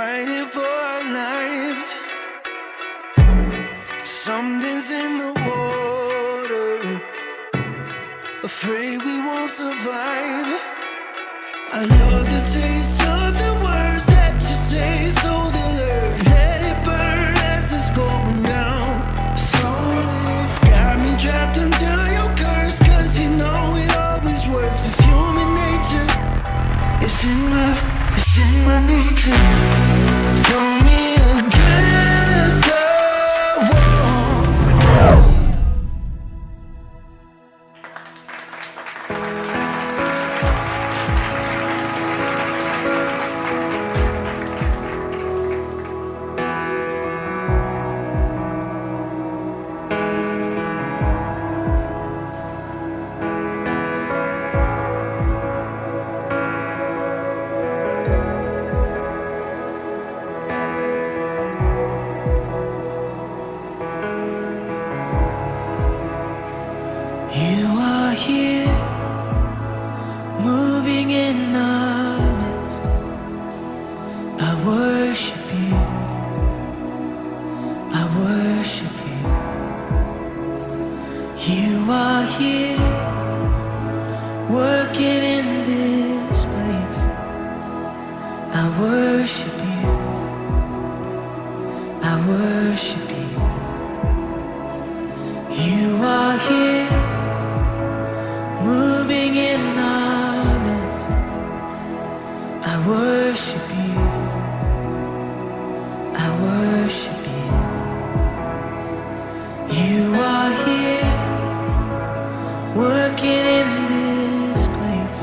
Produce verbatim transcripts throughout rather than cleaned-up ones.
Fighting for our lives. Something's in the water. Afraid we won't survive. I love the taste of the words that you say, so they'll hurt. Let it burn as it's going down. Slowly, got me trapped until you curse, 'cause you know it always works. It's human nature. It's in my, it's in my nature. Throw me against the wall. You are here, moving in our midst. I worship you. I worship you. You are here, working in this place. I worship you. I worship you. You are here, moving in our midst. I worship you. I worship you. You are here, working in this place.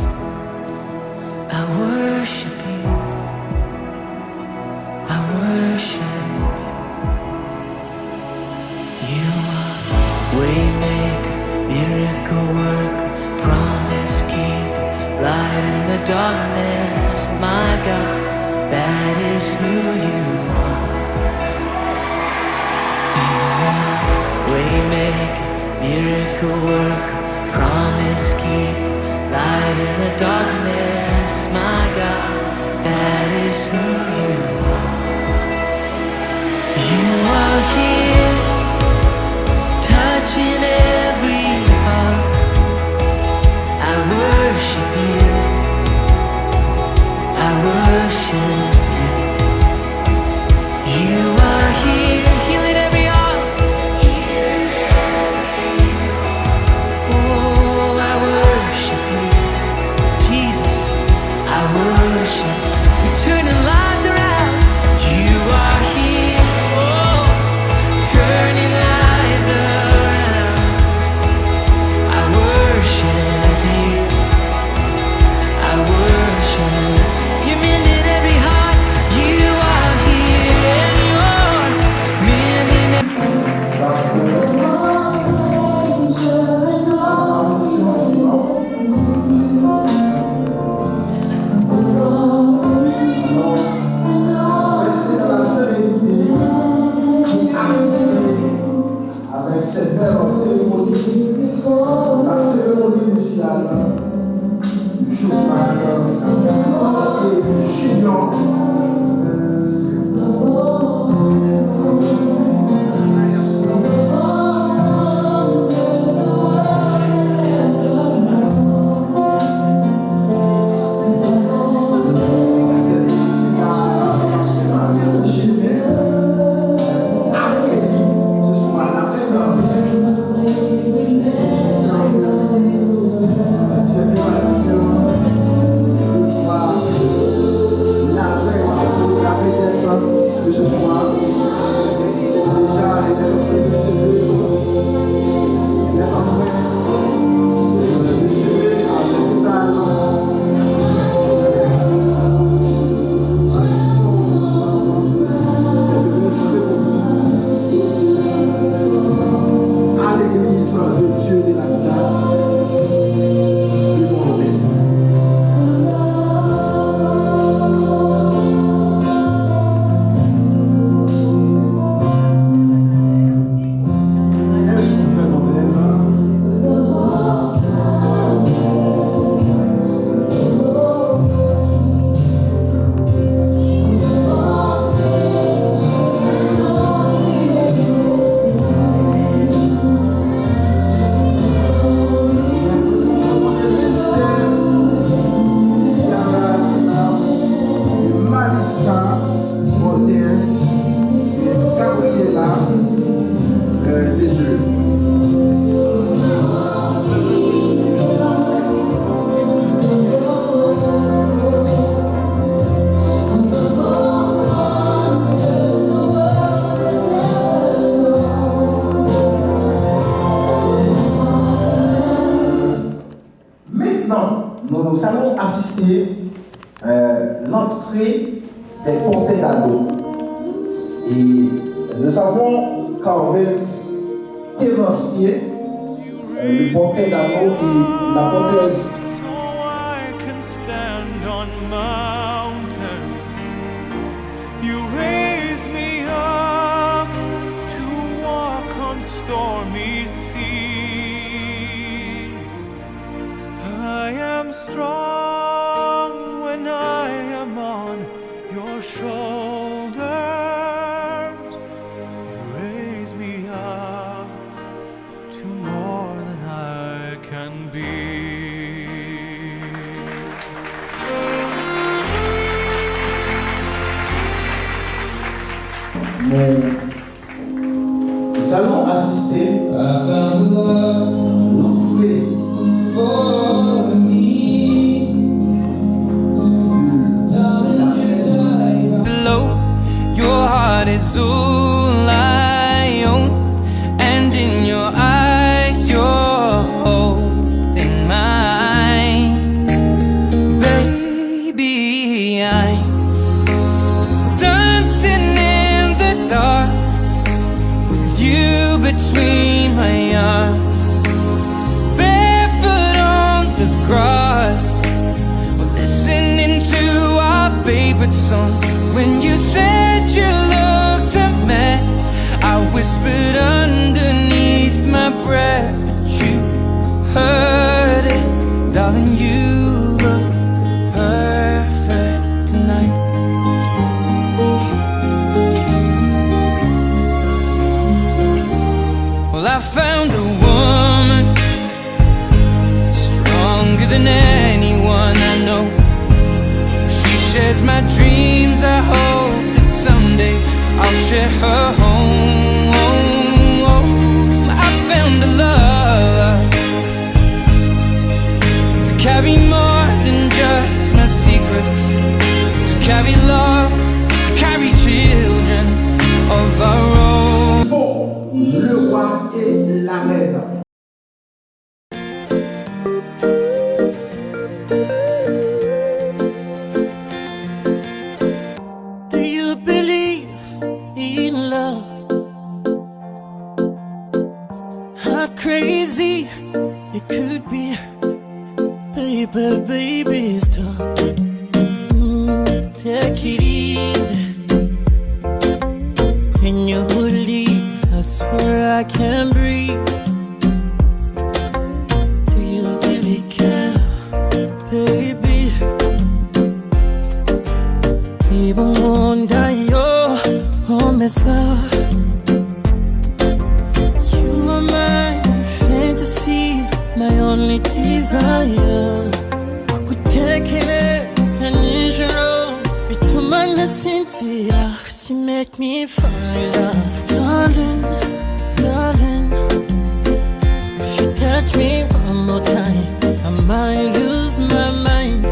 I worship you. I worship you. You are waymaker, miracle worker, promise keeper, light in the darkness. My God, that is who you are. You are waymaker, miracle worker, promise keeper, light in the darkness. My God, that is who you are. You are here, touching every heart. I worship you. I worship you. You are here, healing every heart. Oh, I worship you, Jesus. I worship, you're turning lives around. Portée d'anneaux. Et nous avons Carvens Tenancier, euh, le porteur d'anneaux et la porteuse. So I can stand on mountains. You raise me up to walk on stormy seas. I am strong when I am on your shoulders. You raise me up to more than I can be. Nous allons assister. I found love. Nous trouver. For me. Darling, just like below, your heart is all I own, and in your eyes, you're holding mine. Baby, I'm dancing in the dark with you between my arms, barefoot on the grass. We're listening to our favorite song. When you said you looked a mess, I whispered underneath my breath, but you heard it. Darling, you look perfect tonight. Well, I found a woman stronger than anyone I know. She shares my dreams. I hope that someday I'll share her home. I found a love to carry more than just my secrets, to carry love, to carry children of our own. Le roi et la reine. Do you believe in love? How crazy it could be. Baby, baby, stop. Mm, take it easy. When you leave, I swear I can't breathe. Do you really care, baby? Li bon konn dayè, oh, men sa. You are my fantasy, my only desire. Kote kele sa ni jero, bitumana Cynthia. Cause you make me fall in love, darling, darling. If you touch me one more time, I might lose my mind.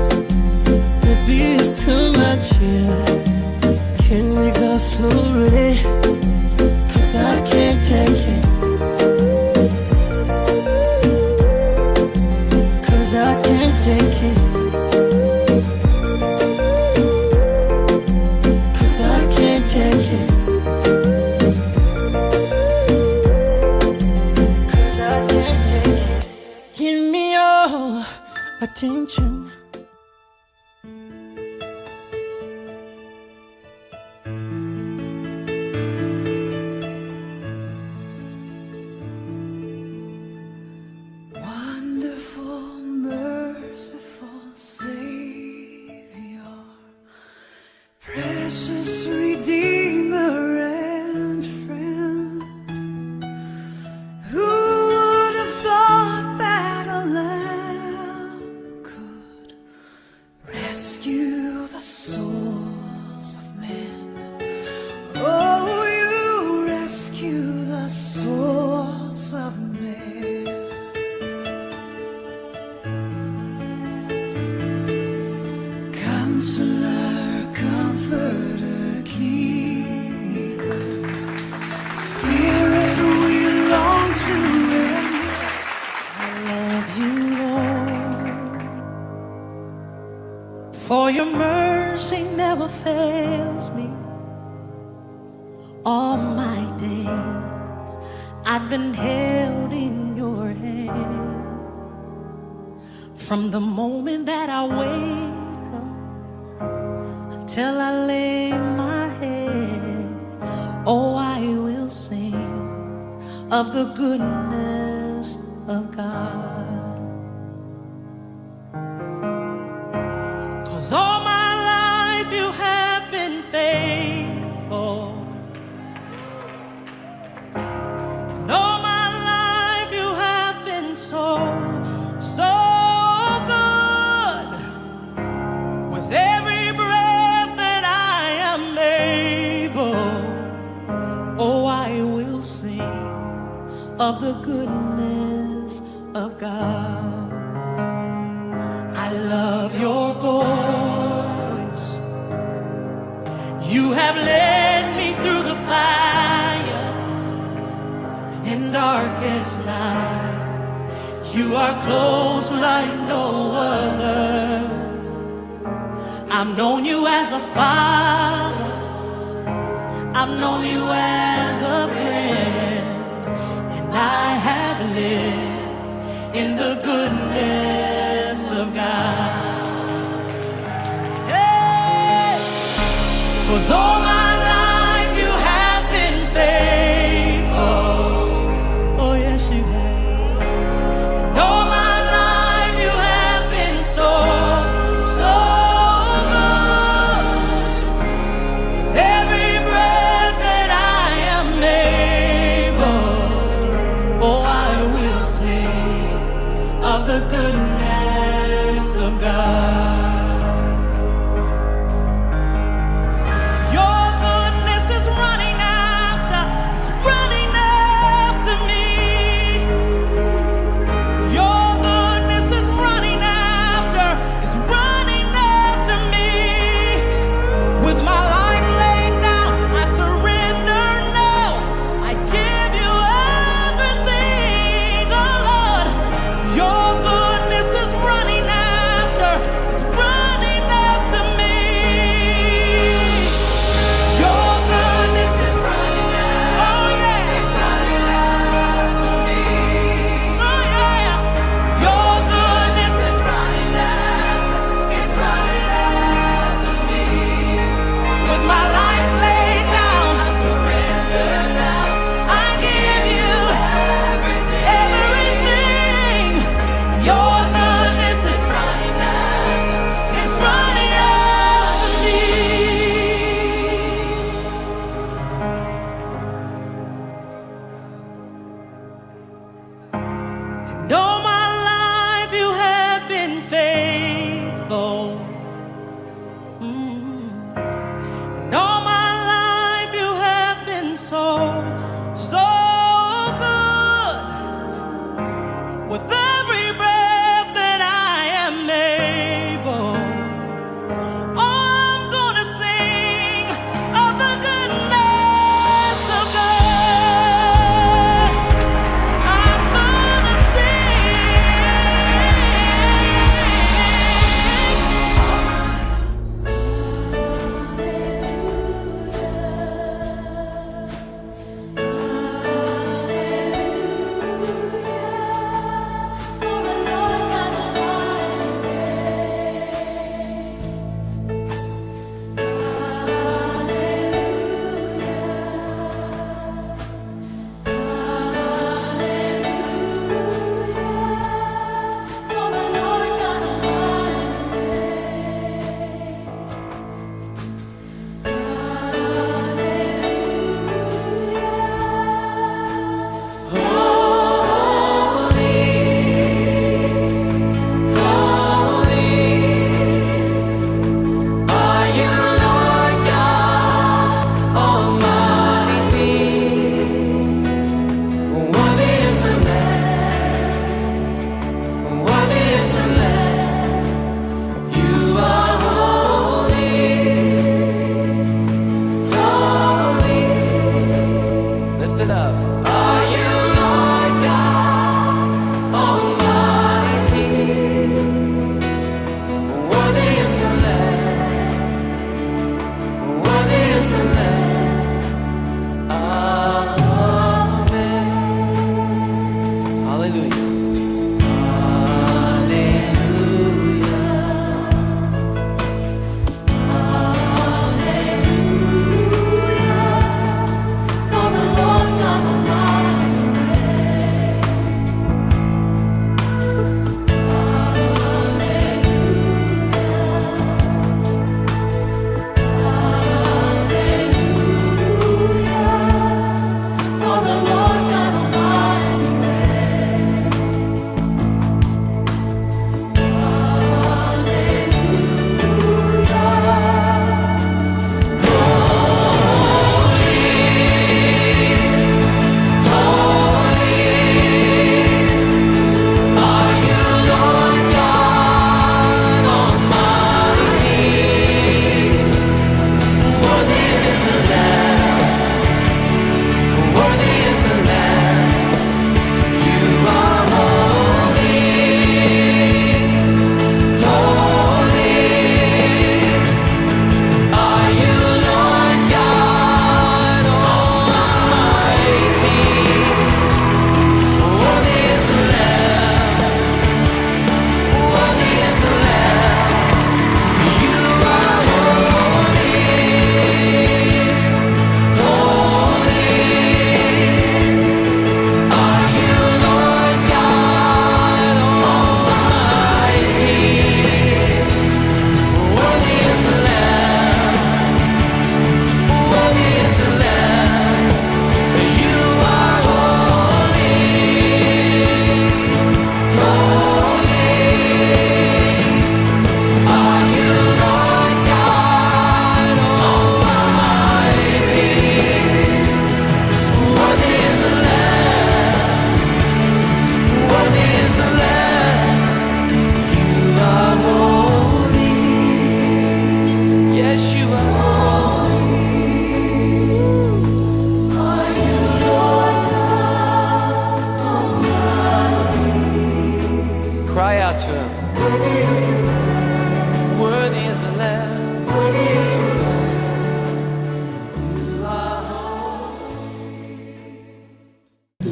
Baby, it's too much here. Can we go slowly? Cause I can't take it. Cause I can't take it. Cause I can't take it. Cause I can't take it. Give me your attention. Wonderful, merciful Savior, precious Redeemer and friend, who would have thought that a lamb could rescue the souls of men. Oh, you rescue the souls of men. Counselor, comforter, keeper, Spirit, we long to live. I love you, Lord. For your mercy never fails me. All my days I've been held in your hand. From the moment that I wake up until I lay my head, oh, I will sing of the goodness of God. 'Cause all my life you have been faithful. And all my life you have been so, so good. With every breath that I am able, oh, I will sing of the goodness of God. I love your voice. You have led me through the fire and in darkest night. You are close like no other. I've known you as a father. I've known you as a friend. And I have lived in the goodness of God. Hey! 'Cause all my life you have been faithful. Oh, yes, you have. And all my life you have been so, so good. With every breath that I am able, oh, I will sing of the goodness of God. Your goodness is running after, it's running after me. Your goodness is running after, it's running after me. With my life laid down, I surrender now. I give you everything, oh Lord. Your goodness is running after, is running after me. Your goodness is running after, oh yeah, it's running after me. Oh yeah. Your goodness is running after, it's running after me. With my life laid down, I surrender now. I give you everything. Your goodness is running after, it's running after me. And all my life you have been faithful. Mm. And all my life you have been so, so good. With every breath that I am able, I'm gonna sing of the goodness of God. I'm gonna sing.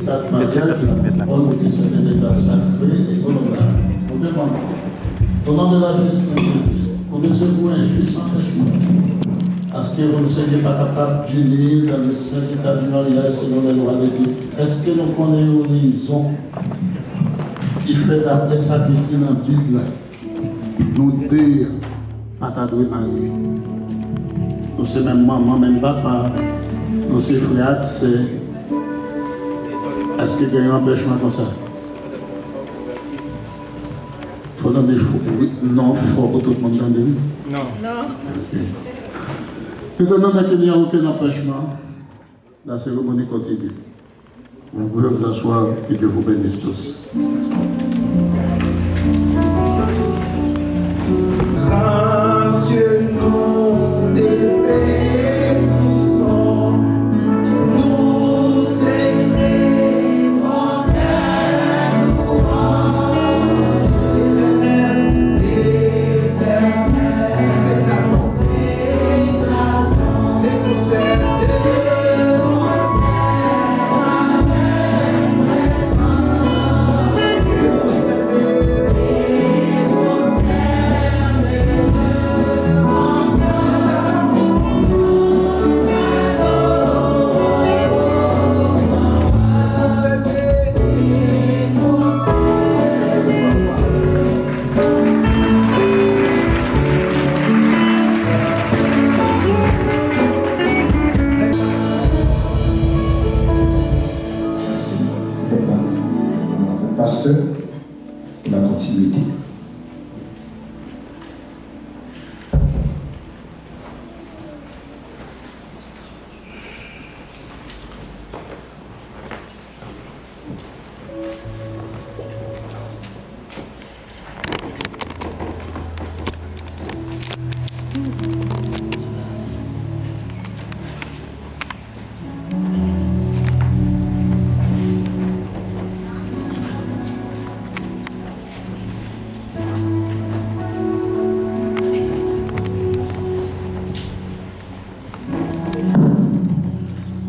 Kat maryaj la, Pòl ki se yon eta sakre e onorab. Nou te mande, o non de la jistis de Dye, kote se pou enjis anpèchman, aske yon sèl pa kapab jini dans le saint état du mariage selon les lois de Dieu? Èske nou konnen yon rezon ki fè, daprè sa ki ekri nan Bib la, nou de a pa ta dwe marye? Nou se menm manman, menm papa, nou se frè ak sè. Èske gen yon anpèchman konsa? Fò tande fò, wi, non, fò pou tout moun tande, wi. Non. Non. Ok. Étant donné qu'il n'y a aucun empêchement, la cérémonie continue. Vous pouvez vous asseoir, que Dieu vous bénisse tous. Grandier, nous te bénissons, nous élevons tes louanges, Éternel, Éternel, nous t'exaltons. Fè gras, pastè, pou la kontinite.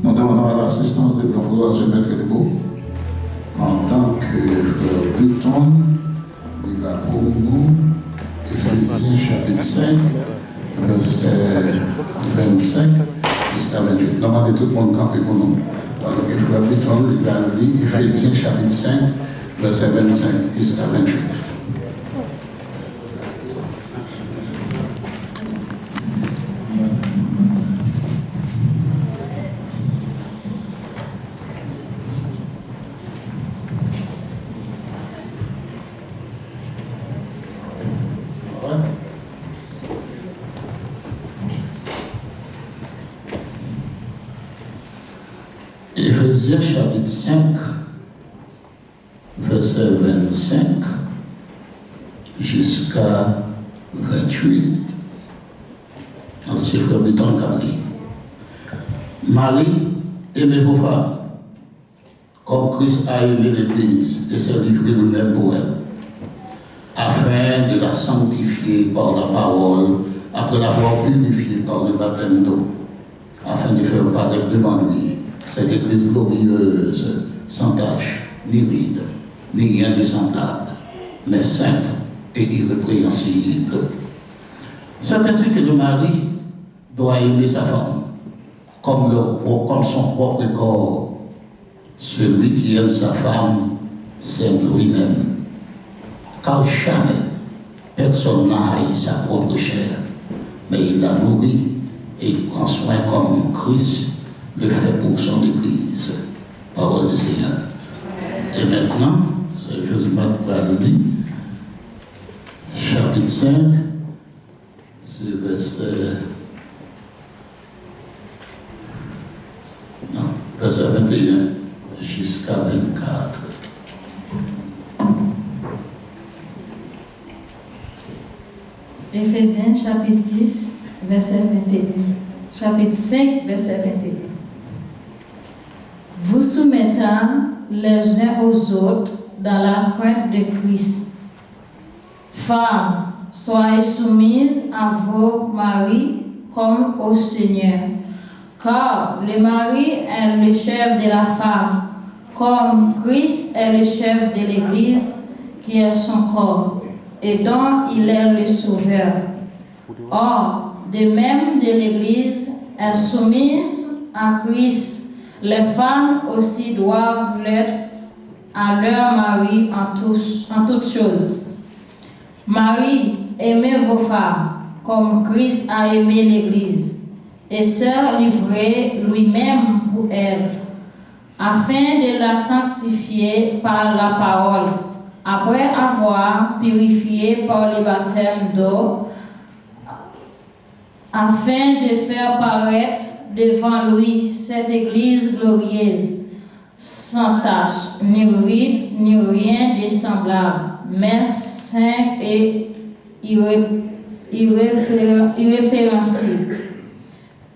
Nous demandons à l'assistance de nos frères et maîtres debout, en tant que frère Button, li va pou nou Efezyen chapit senk, vèsè vennsenk jiska venntuit. Nou mande tout moun kanpe pou nou. Pandan ke frè Button li va li Efezyen chapit senk, vèsè vennsenk jiska venntuit. Efezyen chapit senk, vèsè vennsenk jiska venntuit. Alò, se frè Beton k ap li. Mari, aimez vos femmes, comme Christ a aimé l'Église et s'est livré lui-même pour elle, afin de la sanctifier par la parole, après l'avoir purifiée par le baptême d'eau, afin de faire paraître devant lui cette Église glorieuse, sans tache, ni ride, ni rien de semblable, mais sainte et irrépréhensible. C'est ainsi que le mari doit aimer sa femme comme leur pro-, comme son propre corps. Celui qui aime sa femme s'aime lui-même. Car jamais personne n'a haï sa propre chair, mais il la nourrit et il prend soin comme Christ le fait pour son Église. Parole du Seigneur. Et maintenant, c'est Josimar qui va lire chapitre cinq, se vèsè, non, vèsè venteyen jiska vennkat. Efezyen, chapit sis, vèsè venteyen. Chapit senk, vèsè venteyen. Vous soumettant les uns aux autres dans la crainte de Christ. Femmes, soyez soumises à vos maris comme au Seigneur, car le mari est le chef de la femme, Comme Christ est le chef de l'Église, qui est son corps, et dont il est le sauveur. Or, de même de l'Église est soumise à Christ, les femmes aussi doivent l'être à leur mari en tous, en toutes choses. Marie, aimez vos femmes, comme Christ a aimé l'Église, et se livrer lui-même pour elle, afin de la sanctifier par la parole, après avoir purifié par le baptême d'eau, afin de faire paraître devant lui cette Église glorieuse, sans tache, ni ride, ni rien de semblable, mais sainte et irré-, irrépé-, irrépréhensible.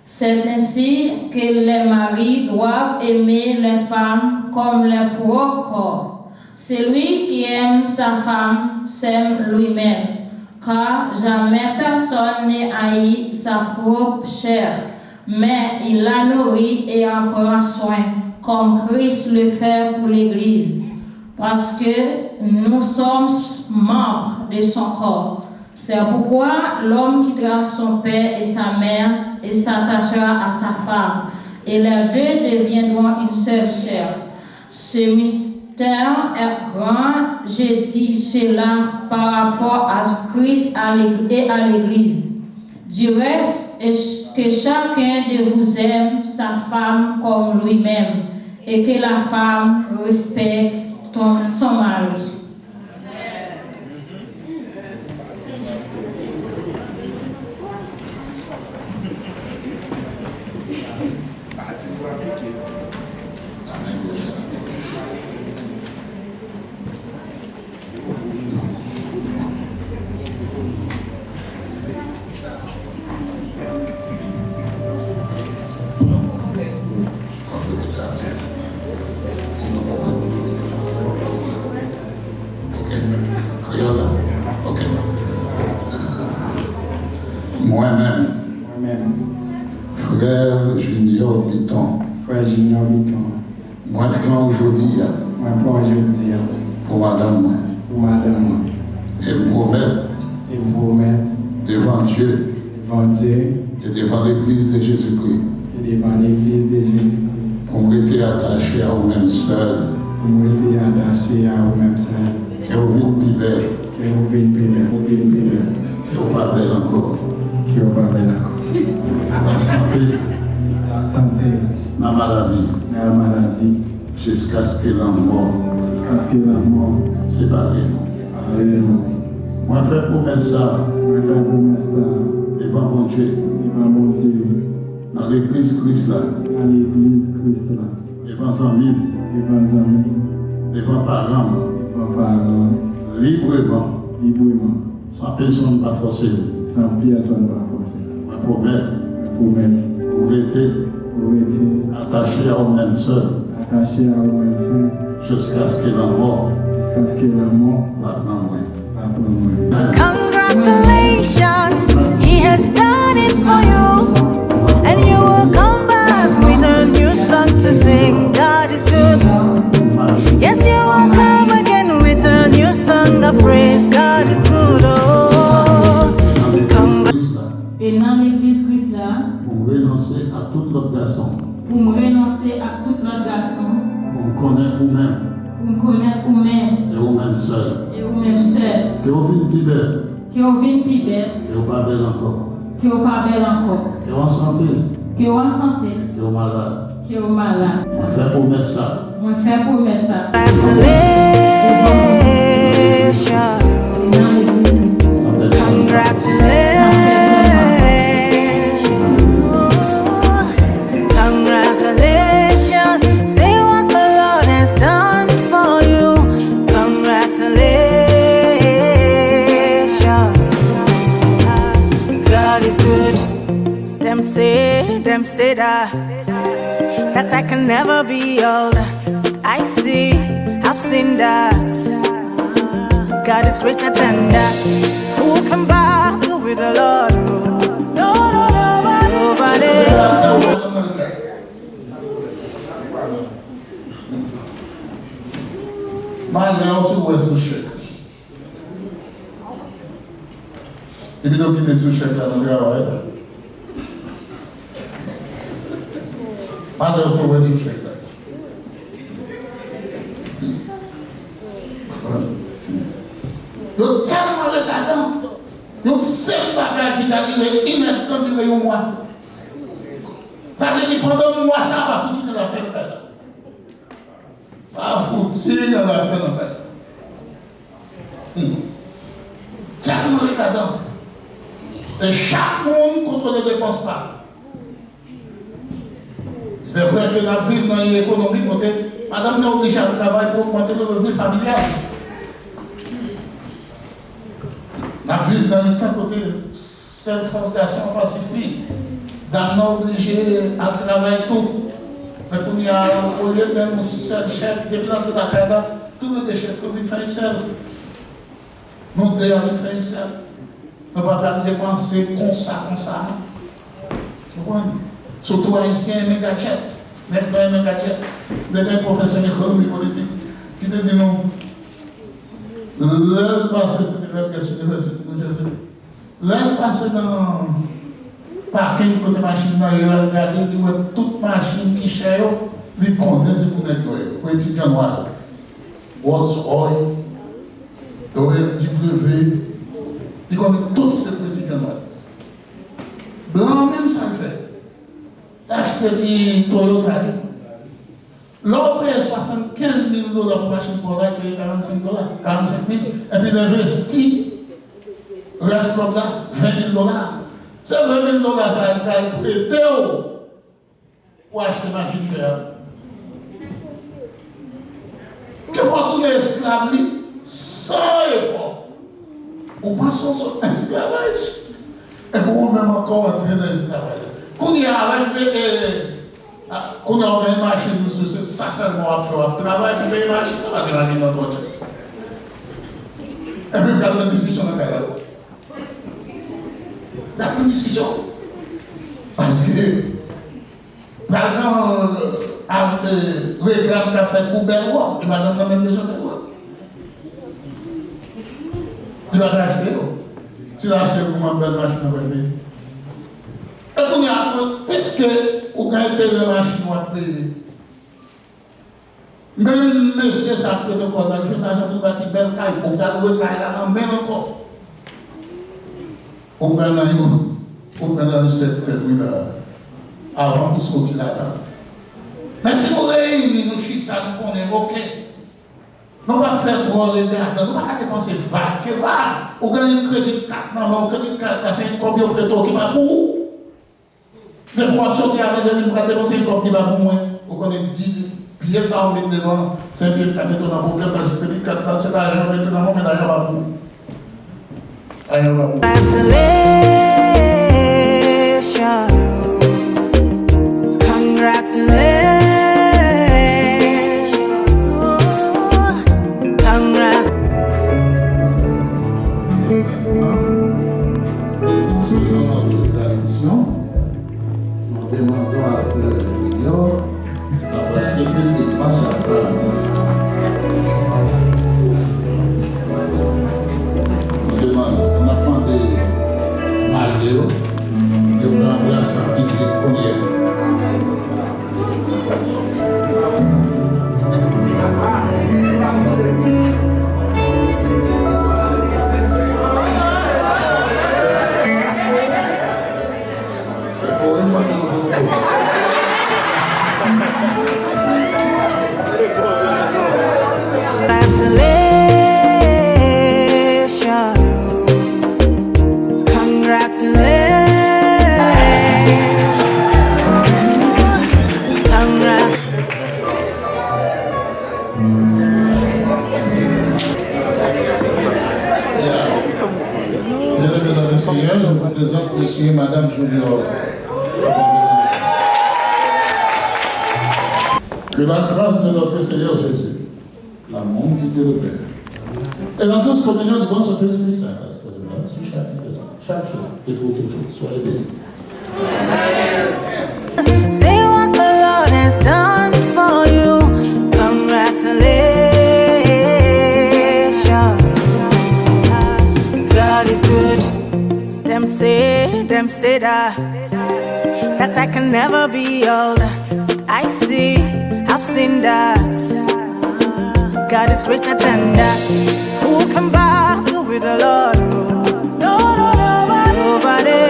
C'est ainsi que les maris doivent aimer leurs femmes comme leur propre corps. Celui qui aime sa femme s'aime lui-même, car jamais personne ne haït sa propre chair, mais il la nourrit et en prend soin, comme Christ le fait pour l'Église, parce que nous sommes membres de son corps. C'est pourquoi l'homme quittera son père et sa mère et s'attachera à sa femme, et les deux deviendront une seule chair. Ce mystère est grand, je dis cela par rapport à Christ à l'Ég-, et à l'Église. Du reste, et ch-, que chacun de vous aime sa femme comme lui-même, et que la femme respecte ton, son mari. Ok. Kreyòl la? Ok. Mwen menm. Mwen menm. Frè Junior Biton. Frè Junior Biton. Mwen pran w jodi a. Mwen pran w jodi a. Pou madanm mwen. Pou madanm mwen. E m pwomèt. E m pwomèt. Devan Dye. Devan Dye. E devan legliz de Jezikri. E devan legliz de Jezikri. Pou m rete atache a ou menm sèl. Pou m rete atache a ou menm sèl. Ke w vin pi bèl. Ke w vin pi bèl. Ou vin pi bèl. Ke w pa bèl ankò. Ke w pa bèl ankò. Nan sante. Nan sante. Nan maladi. Nan maladi. Jiskaske lanmò. Jiskaske lanmò. Separe nou. Separe nou. Mwen fè pwomès sa. Mwen fè pwomès sa. Devan Bondye. Devan Bondye. Nan legliz Kris la. Nan legliz Kris la. Devan zanmi m. Devan zanmi m. Devan paran m. Devan paran m. Libreman. Libreman. San pèsonn pa fòse m. San pèsonn pa fòse m. Mwen pwomèt. Mwen pwomèt. Pou rete. Pou rete. Atache a ou menm sèl. Atache a ou menm sèl. Jiskaske lanmò. Jiskaske lanmò. Va pran mwen. Va pran mwen. Congratulations, he has done it for you. And you will come back with a new song to sing. God is good. Yes, you will come again with a new song of praise. God is good. Oh, congratulations. E nan legliz Kris la. Pou m renonse ak tout lòt gason. Pou m renonse ak tout lòt gason. Pou m konnen ou menm. Pou m konnen ou menm. E ou menm sèl. E ou menm sèl. Ke w vin pi bèl. Ke w vin pi bèl. Ke w pa bèl ankò. Ke w pa bèl ankò. Ke w an sante. Ke w an sante. Ke w malad. Ke w malad. Mwen fè pwomès sa. Mwen fè pwomès sa. Congratulations. Congratulations. Congratulations. Say what the Lord has done for you. Congratulations. God is good. Dem say, dem say that, that I can never be all that I see, I've seen that. God is greater than that. Who can battle with the Lord? Oh, no, no, nobody, nobody. Malè w si w wè sou chèk. Epi nou kite sou chèk la nan travay la. Malè w si w wè sou chèk la. Yo tèlman regadan, yon senp bagay ki ta dire inèdtan dire yon mwa. Sa vle di pandan mwa sa a pa fouti gen lapè nan kay la. Pa fouti gen lapè nan kay la. Hmm. Tèlman regadan. E chak moun kontwole depans pa l. Se vre ke n ap viv nan yon ekonomi kote madanm nan oblije al travay pou ogmante revni familyal. N ap viv nan yon tan kote sèl fòs gason an pa sifi. Dam nan oblije al travay tou. Men kounye a, olye gen yon sèl chèk, depi l antre lakay la, tou le de chèk yo vin fè yon sèl. Nou de a vin fè yon sèl. Nou pa pral depanse konsa, konsa, non. Ou konprann? Sitou Ayisyen renmen gadjèt. Nèg yo renmen gadjèt. Nèg gen pwofesè ekonomi politik ki te di nou, lè l pase Saint Elbert Guest University New Jersey, lè l pase nan paking kote machin nan ye, l al gade, li wè tout machin ki chè yo, li konnen se pou nèg nwa yo, pou etidyan nwa yo. Rolls Royce, B M W, li konnen tout se pou etidyan nwa yo. Blan an menm sa l fè. L achte ti Toyota li. Lè w peye swasannkenz mil dola pou machin pa w la, l peye karannsenk dola, karannsenk mil, epi l envesti rès kòb la, ven mil dola. Se ven mil dola sa a, l pral prete w pou achte machin chè a. Gen fwa w tounen esklav li san efò. Ou panse w sot nan esklavaj? Epi ou menm ankò w antre nan esklavaj. Kounye a, avèk, e, e, a, kounye a w gen machin, misye, se sa sèlman w ap fè, w ap travay pou peye machin nan, paske machin nan twò chè. Epi pral gen diskisyon nan kay la. Pral gen diskisyon. Paske pral gen, e, av-, e, reklam k ap fèt pou bèl wòb, e madanm nan menm bezwen bèl wòb. Li pa ka achte yo. Si l achte yo, kòman bèl machin nan pral peye? E kounye a, piske ou gen enterè machin w ap peye, menm mesye sa ap prete w kòb la, li jwenn lajan pou l bati bèl kay, ou pral lwe kay la nan men l ankò. Ou pral nan yon, ou pral nan yon sèktè, wi la, avan pou soti ladan. Men si nou reyini, nou chita, nou konnen, oke. Nou pa fè twò regadan, nou pa ka depanse vag ke vag. Ou gen yon kredi kat nan men w, kredi kat la se yon kòb yo prete w ki pa pou ou. Depi w ap soti avè l, ou pral depanse yon kòb ki pa pou mwen. Ou konnen di, pye sa w met devan, se pye k ap mete w nan pwoblèm, paske kredi kat la se lajan yo mete nan men w, men lajan pa pou ou. Lajan pa pou ou. Congratulations. Congratulations. Congrats. Selon lòd tradisyon, nou te mande Frè Junior, l ap pral sekirite pastè a. Nou te mande, n ap mande malye yo, yo pran plas la piblik kounye a. Congratulations. Congratulations. Congratulations. Byeneme nan Lesenyè, je vous présente Mesye e Madanm Junior. Que la grâce de notre Seigneur Jésus, l'amour de Dieu le Père, et la douce communion du bon Saint-Esprit s'installe sur chacun de nous, chaque jour et pour toujours. Soyez bénis. See what the Lord has done for you. Congratulations. Never be all that I see. I've seen that God is greater than that. Who can battle with the Lord? No, no, nobody. Nobody.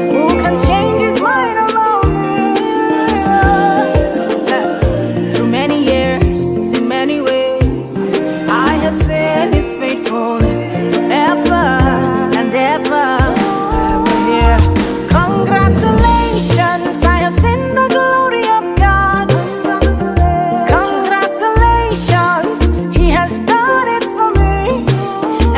Who can change his mind about me? Through many years, in many ways, I have seen his faithfulness forever and ever. I will hear, congratulations, I have seen the glory of God. Congratulations, he has done it for me.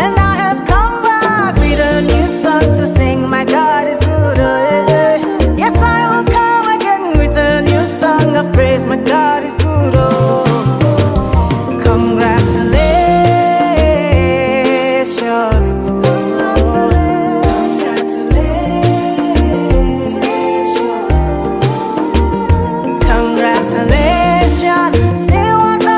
And I have come back with a new song to sing. My God is good, oh, yeah. Yes, I will come again with a new song of praise. My God is good, oh. Congratulations. Congratulations. Say what the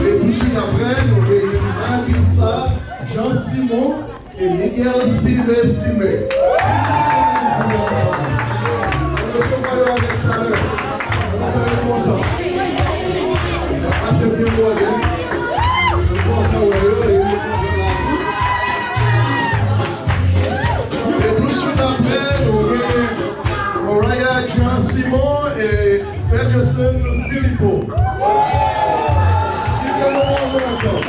E touswit apre, nou genyen Marisa Jean Simon e Miguel Stime Stime. Ann resevwa yo avèk chalè. Ann fè yo kontan. Atè byen bwòde. Nou kontan wè yo e yo kontan la tou. E touswit apre, nou genyen Mariah Jean Simon e Federson Philippot. Give them a warm welcome.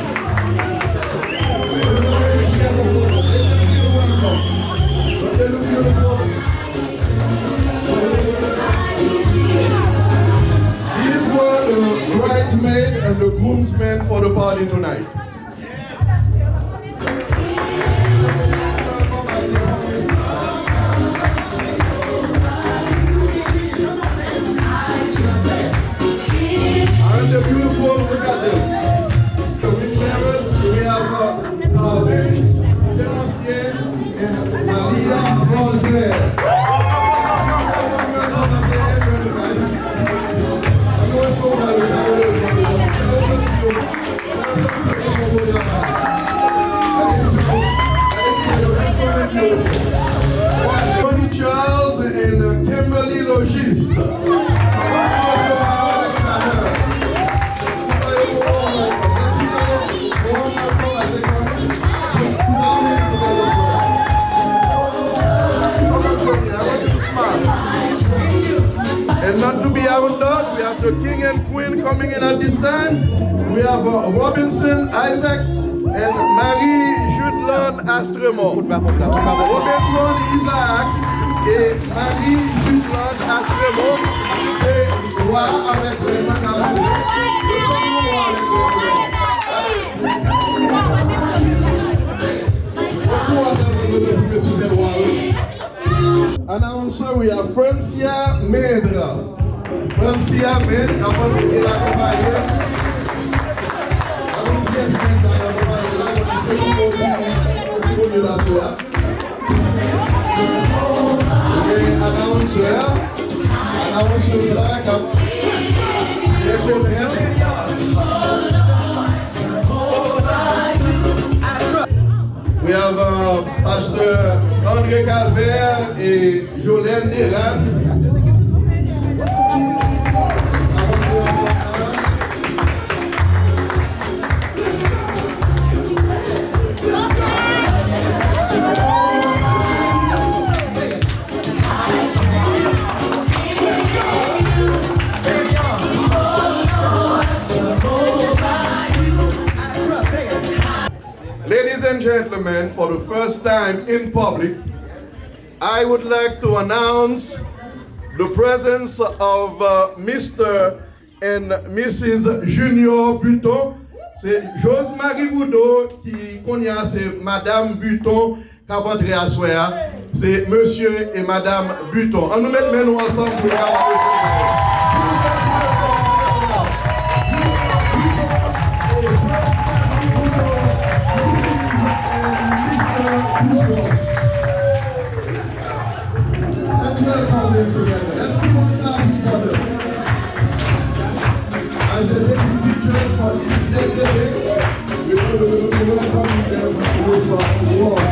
These were the bridesmaid and the groomsmen for the party tonight. Aren't they beautiful? Look at them. The ring bearers, we have, uh, uh, Vince Demancier and Malia Voltaire. Tony Charles and Kimberly Logiste. And not to be outdone, we have the king and queen coming in at this time. We have, uh, Robinson Isaac and Marie Judelande Astremont. Robinson Isaac et Marie Judelande Astremont, se wa avèk rèn nan k ap jwe. Yo sanble yon wa avèk rèn nan. Bon kouraj avèk nou pou mesye rwa yo. Announcer, we have Francia Mendra. Francia Mendra, avan nou gen l akonpaye. Avan nou gen l akonpaye la, nou te fè yon bon ti, bon ti bonè la sou a. Gen announcer, announcer la k ap rekonèt. We have, uh, Pasteur André Calvert et Jolène Deran. Ladies and gentlemen, for the first time in public, I would like to announce the presence of, uh, Mister and Missus Junior Buton. Se Jose Marie Boudot ki kounye a se Madanm Buton k ap antre aswè a. Se Mesye e Madanm Buton. An nou met men nou ansanm pou yo kapab resevwa yo. Let's welcome them together. Let's give one clap together. As they take the picture for this day, we will welcome them with a warm.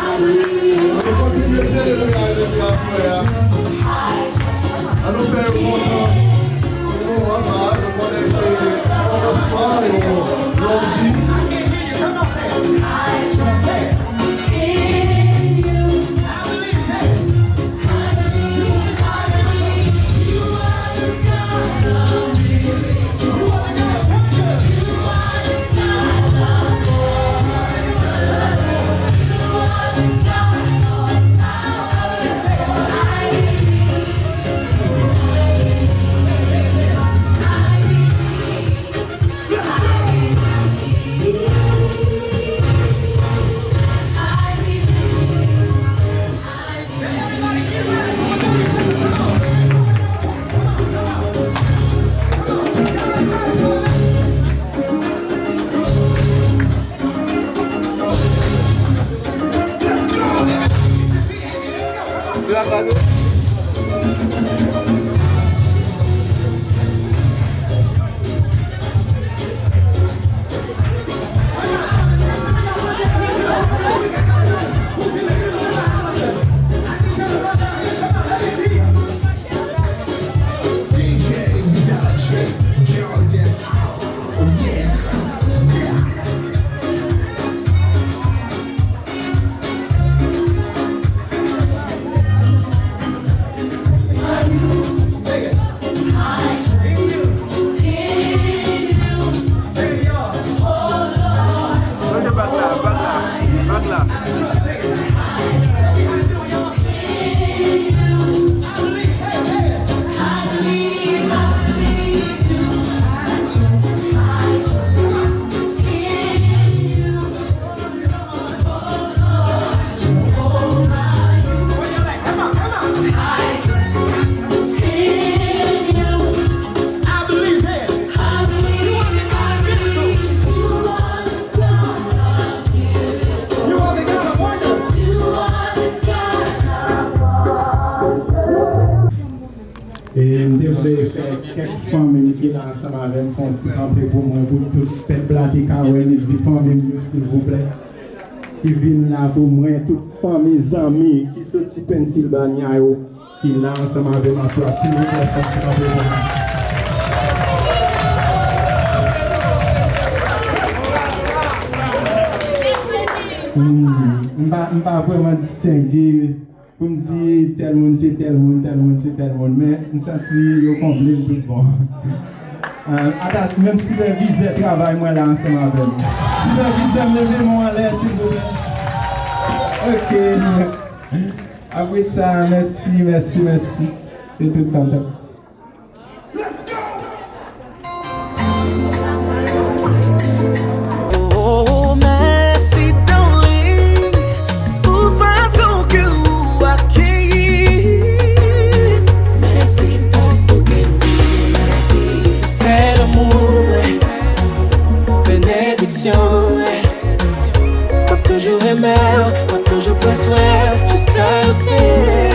An nou kontinye selebre avèk yo aswè a. An nou fè yo kontan. Pou moman sa a, nou konnen se kòmansman yon lòt vi. E m te vle fè kèk fanmi m ki la ansanm avè m fè yon ti kanpe pou mwen, pou tout pèp la te ka wè nou, di fanmi m yo, silvouplè, ki vin la pou mwen, tout fanmi, zanmi ki soti Pennsylvania yo, ki la ansanm avè m aswè a, silvouplè, fè yon ti kanpe pou mwen. Hmm, m pa, m pa vrèman distenge pou m di tèl moun se tèl moun, tèl moun se tèl moun, men m santi yo konble m tout bon. Ata menm sipèvizè travay mwen la ansanm avè m. Sipèvizè m, leve men w anlè silvouplè. Ok. Apre sa, mèsi, mèsi, mèsi. Se tout sa m t ap di. Oh, mèsi, darling, pou fason ke ou akeyi. Mèsi pou tout gentilman. Se lanmou, benediksyon. M ap toujou renmen w, m ap toujou pran swen w jiska la fen.